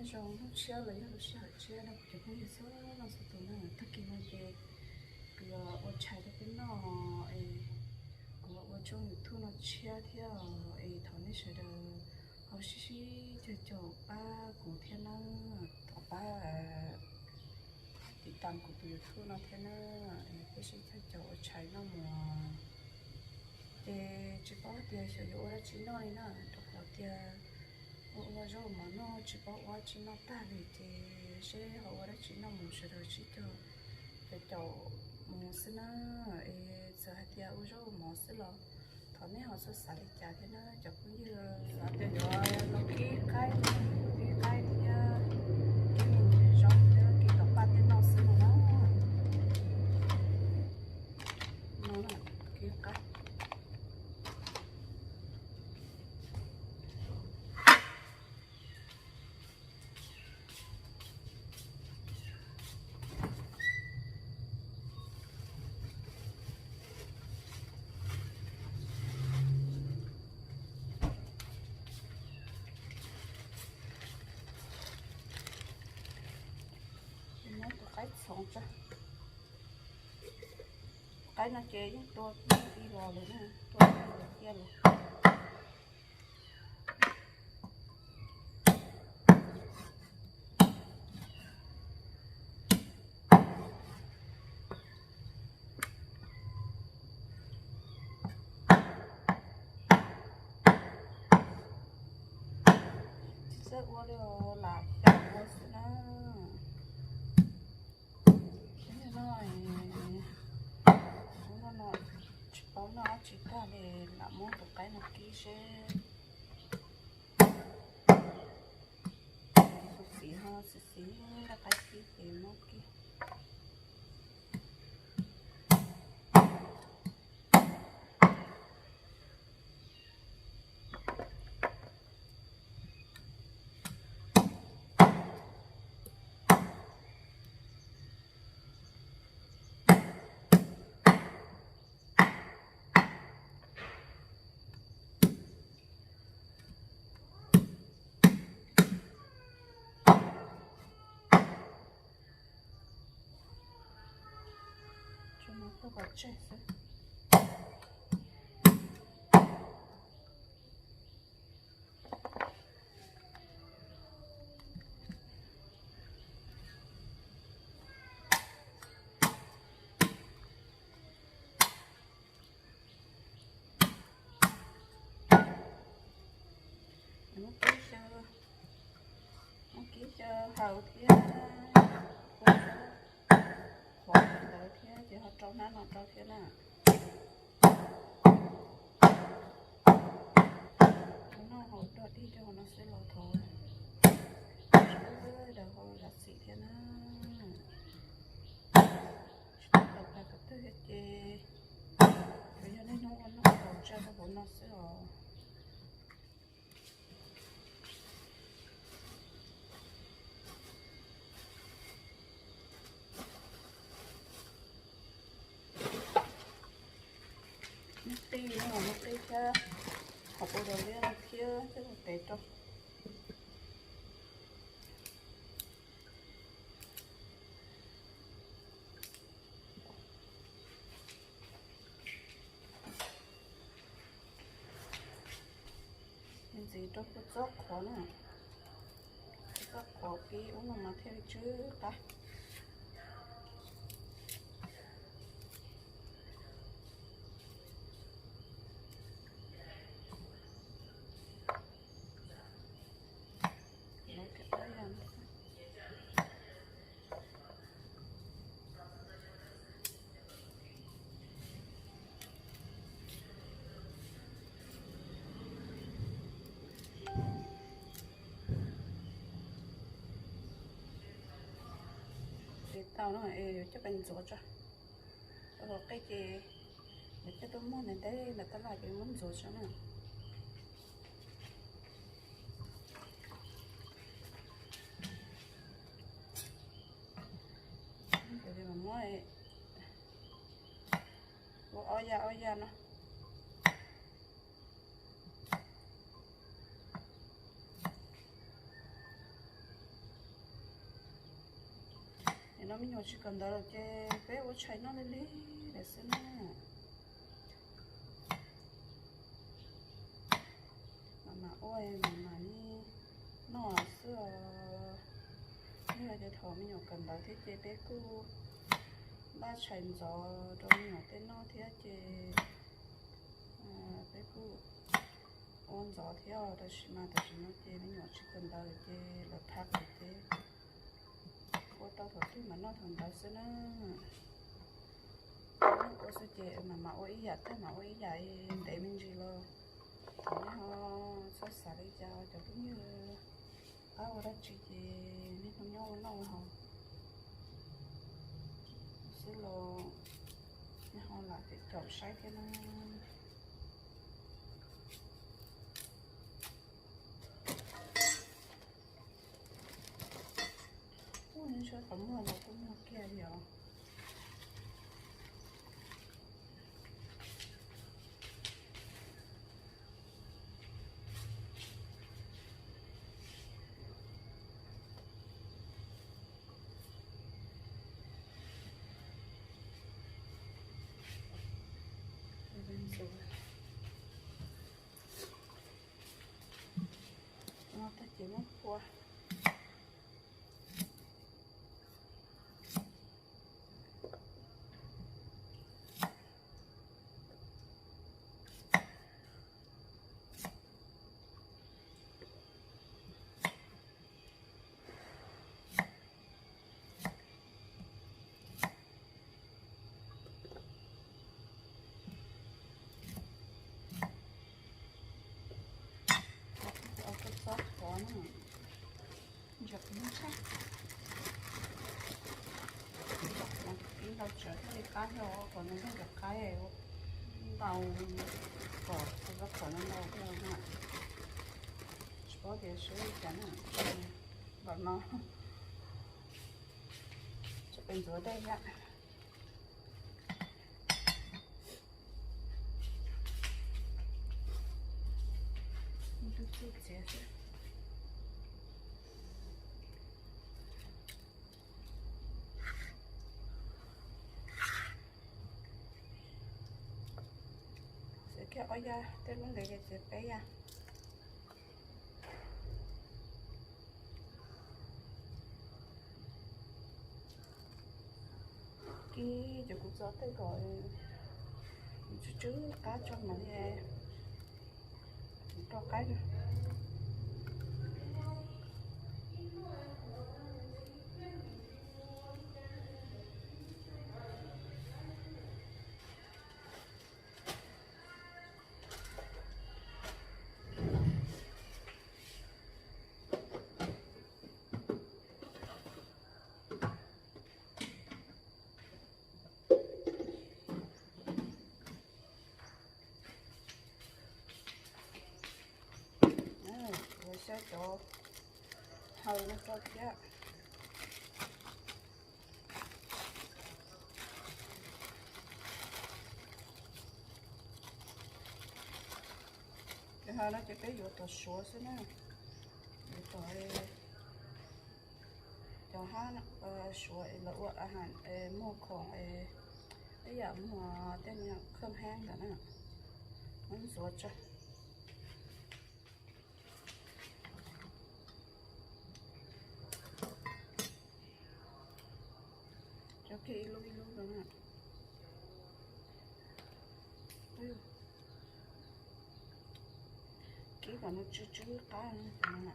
Zoo hnub tshiab los yog lub sij hawm tshiab no kuv cov phooj ywg txhua leej txhua tus na, tag kis no ces kuv yuav ua tshais rau peb noj es kuv ua tshooj YouTube no tshiab thiab es thov nej sawv daws ho sib sib caug caum pab kuv thiab na, thov pab tiv tam kuv tus YouTube no thiab na, peb sib caug caum ua tshais noj mus. Ces tsis paub tias xyov yuav ua dab tsi noj li na, rau qhov tias ua ua zaub mov noj tsis paub ua dab tsi noj tag li ces seb ho ua dab tsi noj mus sawv daws sib caug caum mus xwb na. Es txawm hais tias ua zaub ua mov xwb los thov nej ho txhob xav li cas thiab na cov phooj ywg. Xav tias yuav los kib qaib, kib qaib thiab kib me ntsis zaub thiab kib tau paj tej noj xwb no na. No, kib qaib. Muab tus qaib txhoov tso. Qaib no ces yeej tua kiag los lawm na, tua kiag los. Tsis txawj ua li, lam xyaum ua xwb na. Tsis no, hnub no tsis paub noj dab tsi tag li, lam muab tus qaib no kib seb. Tus txiv ho xis xis noj qaib kib ces muab kib. Tso no tuaj pov tseg xwb. Muab kib xyaw, muab kib xyaw hau thiab, ua qhuav li ntawd thiab ces ho rau hnab no rau thiab na. Ua noj hauv dog dig rau hauv no xwb los thov sawv daws ho zam txim thiab na. Tsis tau tawm pais qhov twg thiab ces tsuas yog niaj hnub ua noj haus tsawg rau hauv no xwb os. Muab qij, muab qij thiab qhov ua dog dig no thiab coj mus tev rau. Ntxiv rau kuv txob qhuav na, txob qhuav kib ub no mas thiaj li tsw qab. Ces tau no es yuav coj pais ntxuav tso. Tau los qij ces yuav coj tuaj muag ntev ntev ntawm tab laj ces muab ntxuav tso na. Muab ua ob yam ob yam no. No me nyuam tsis kawm ntawv lawm ces peb ua tshais noj lig lig lawm xwb na. Mam mam ua, mam mam li noj xwb os. Yog tias thaum me nyuam kawm ntawv thiab ces peb kuj npaj tshais ntxov rau me nyuam tej noj thiab ces peb kuj ua ntxov thiab os. Tab sis mas tam sim no ces me nyuam tsis kawm ntawv ces lawv phav lawm ces ua tau thaum twg mam noj thaum ntawd xwb na. Ua xwb ces mam mam ua ib yam tag, mam ua ib yam ntev me ntsis los thaum nej ho txhob xav li cas cov phooj ywg. Pab ua dab tsi ces niaj hnub nyob ua noj ua haus xwb los nej ho lam caum saib thiab na. Ua ntshe qhov muag no kuj muag kiag li os. No tag ces muab phua. Ntsia qhov no tshaj, ib ntau tsawv thiaj li qab, yog qhov no nrog cov qaib ntau, kom tus qhov no ntau thiab na. Tsis paub tias swb li cas na, npaum no. Tsis pes ntxuav dej thiab. Ib tug txuj txiav xwb. Txiav kiag ob yam, tej lub ntev ces txiav peb yam. Kib cov kua txob tej kom tsw tsw qab tso mam li rau qaib na. Ua xyaw cov hawv no rau thiab. Cov hawv no ces peb yuav kom suav xwb na. Yuav kom cov hab suav es lawv ua a has es muag khoom es ib yam muag tej khawb hab ntawd na. Muab ntxuav tso. Cov kiag ib lub ib lub rau na. Kib kom nws tsw tsw qab no na.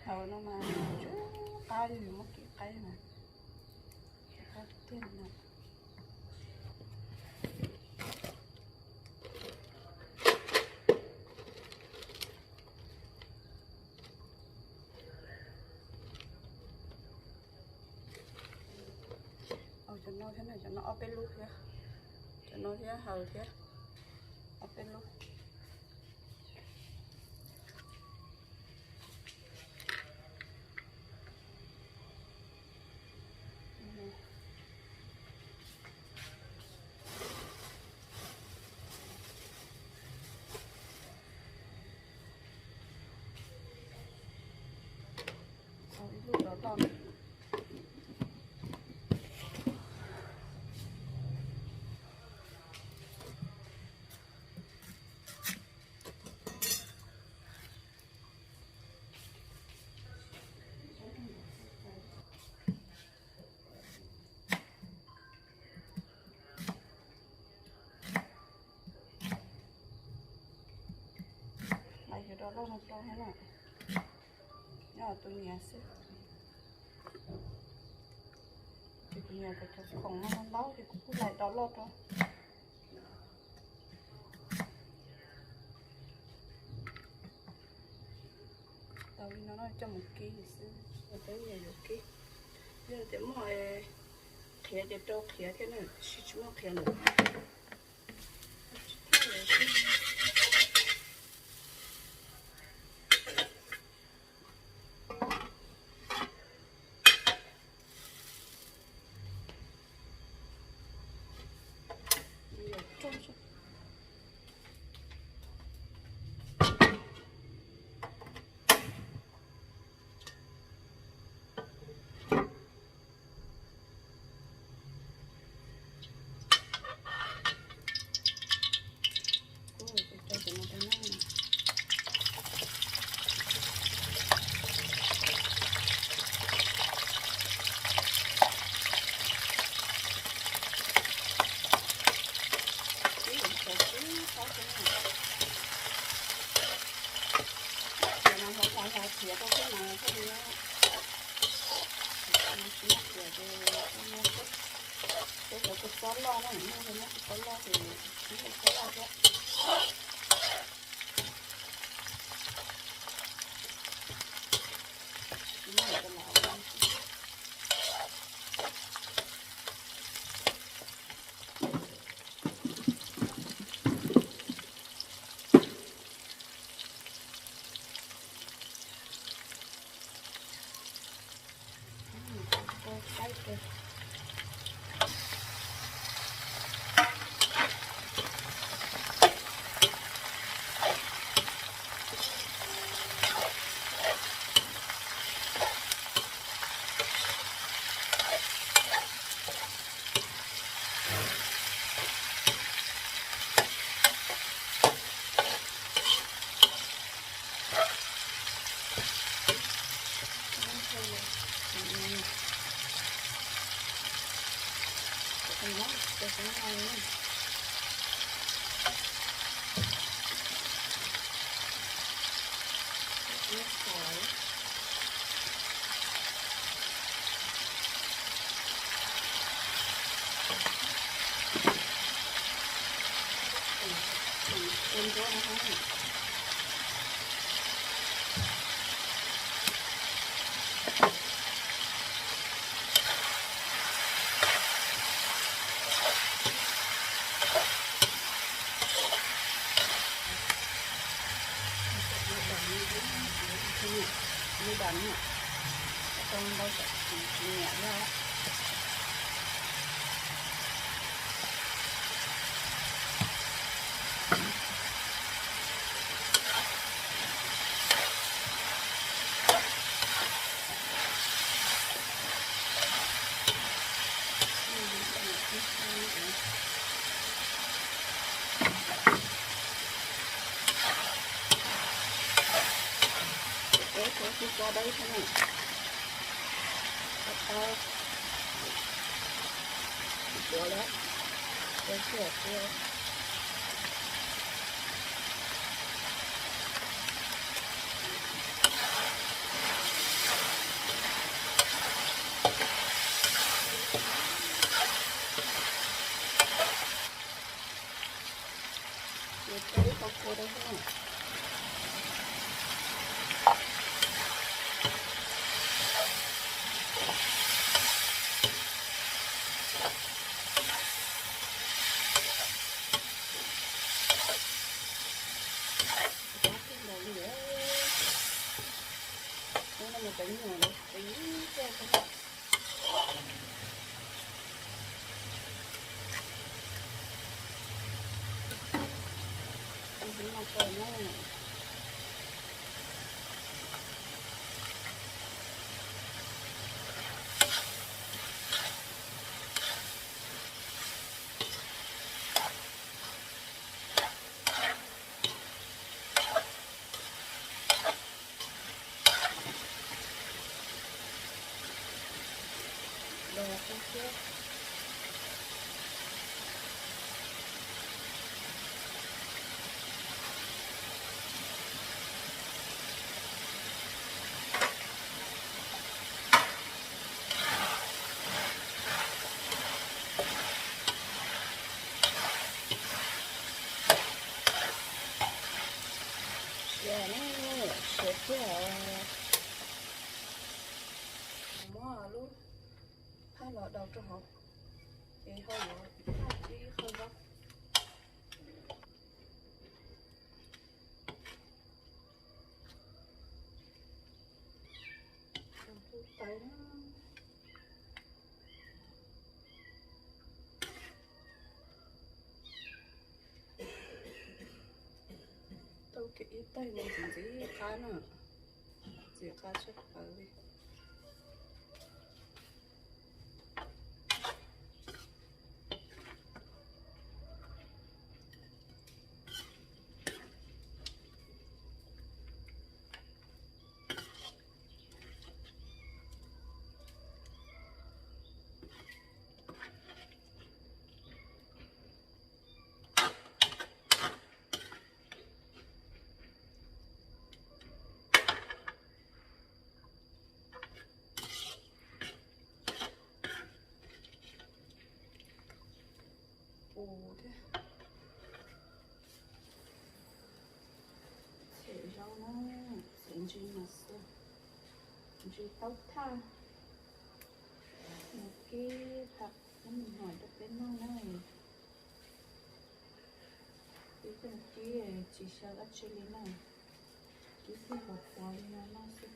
Hawv no mas tsw qab li, muab kib qaib mas tsw qab tiag no. Cov no thiab, cov no ob peb lub thiab, cov no thiab hawv thiab, ob peb lub. Loj loj na. Lawv yuav rau loj no rau thiab na. Nyob tus nyias xwb. Ces kuv nyiam cov khoom no ntau ces kuv kuj lais rau loj rau. Tau li no coj mus kib xwb, peb yuav kib. Yog tias muaj qhiav ces rau qhiav thiab na, tab sis tsis muaj qhiav lawm. Qhiav no hlais hlais qhiav rau xwb mas thiaj li, tsis muaj qhiav ces, peb cov kua txob loj na, muaj cov kua txob loj ces tsis muaj kua txob loj thiab. Ua tib tso dawb thiab na. Tau, tsis tuav lawm, ua tib ua. Ua tau ib qho kua rau xwb na. Tab kawg nkaus li, hnub no mas cov nyuam lawv qis tiag tiag. Ua hnub no tau na. Ib taig no ntxiv ntxiv qab na, ntxiv qab tshaj plaws li. Ua thiab. Txhia zaub na, txhia ntsis mas xwb, ntsis taub thaj, mus kib thaum ub mus hais rau peb noj na. Ib tug kib tsis xyaw dab tsi li na, kib txij qhuav qhuav li no noj xwb.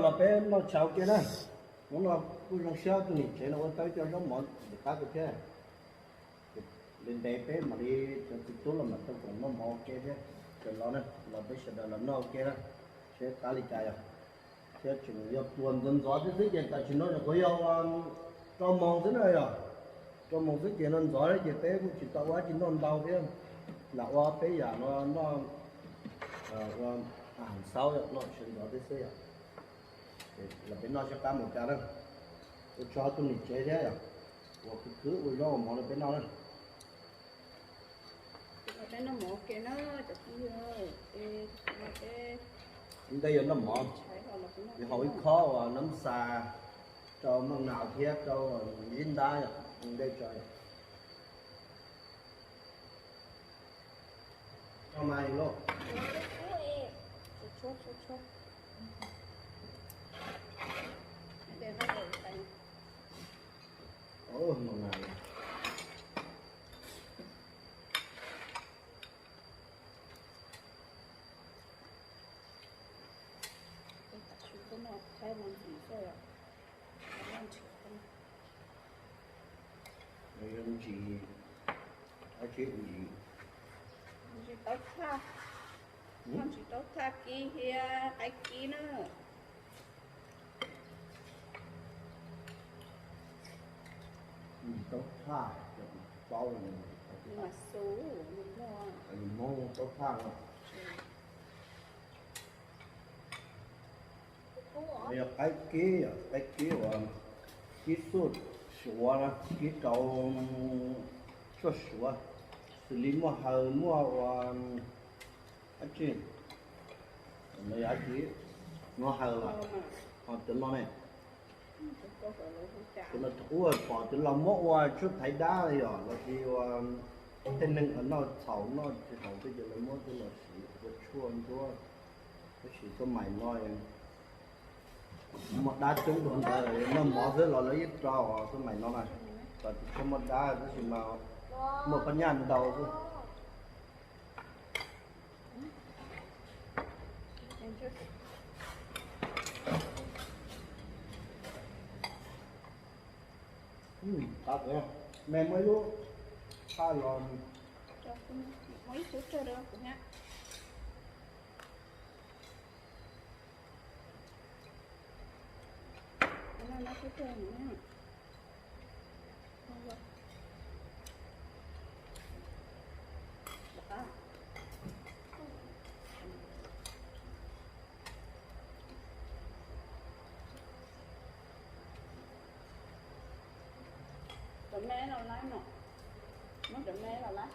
Los peb noj tshauv kiag na. Hnub no kuj zoo siab tus niam tsev no ua tau cov zaub mov ntxim qab kawg thiab. Ntev ntev peb mam li, cov txiv tub los mam tau koom noj mov ua ke thiab. Cov los na, los peb sawv daws los noj ua ke na, seb qab li cas yog. Thiab tseem yog pluas ntxov ntxov xwb xwb ces tam sim no nyuam qhuav yog rau moos xwb na yog. Rau moos xwb ces no ntxov ces peb kuj tsis tau ua dab tsi noj ntau thiab. Lam ua peb yam no noj, ua a xaub noj sawv ntxov thiab xwb yom. Los peb noj seb qab mus cas na. Ua tsaug tus niam tsev thiab yom, uas khwv khwv ua zaub ua mov rau peb noj na. Ua ntej yuav noj mov, yuav haus ib khob uas nab xas rau maj nas thiab rau zib ntab yom, ua ntej tso yom. Tso mas lauj. Ntsis, ntsis, ntsis taub thaj, ntsis taub thaj kib thiab qaib kib na. Ntsis taub thaj, paub, mas xu, Hmoob taub thaj no. Yog qaib kib, qaib kib uas kib xuj suav, kib rau tshuaj suav, xws li muaj hawm muaj ua dab tsi, no yog dab tsi, muaj hawm los ho cov no ne. Cov no ub pom cov laus muab ua tshuaj thaiv dab yom, los sis ua tej neeg uas noj txhaum noj tsis haum tej ces lawv muab coj los siv ua tshuaj ntsuab. Tab sis tuaj mais no muaj dab coob dua ntawd, noj mov xwb los lawv yeej rau tuaj mais no na, kom tsis tshua muaj dab tab sis mas muaj phab nyaj ntau xwb. Me muaj ib lub thaj los, muaj ib lub thaj los kuv nyob. Cov me los lab no, muab cov me los lab.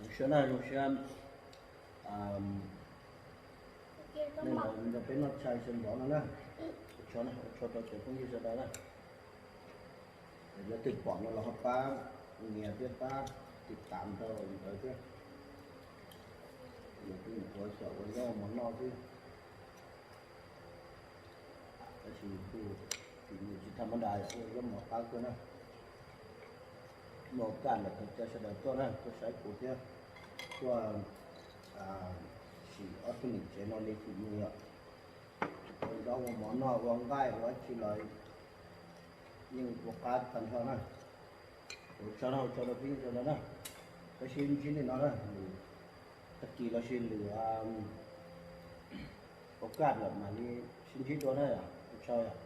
Zoo siab na, zoo siab. Nej los nrog peb noj tshais sawv ntxov no na. Ua tsaug na, ua tsaug rau cov phooj ywg sawv daws na. Yog leej twg pom no los ho pab nias thiab pab tiv tam rau ntawd thiab. Yog tus nyuam qhuav xyaum ua zaub mov noj xwb. Tab sis kuj tsis tham mab das, ua zaub mov qab kawg na. Muaj kaj lawm thov caw sawv daws tuaj na, tuaj saib kuv thiab, tuaj sim ob tug niam tsev no li kuv yog ua zaub ua mov noj ua nqaij ua dab tsi los yeej ua qab tag nrho na. Ua tsaug na, ua tsaug rau peb sawv daws na. Peb sib ntsib li no na, lwm tag kis los sis lwm ua kaj lawm mam li sib ntsib dua na yom. Ua tsaug yom.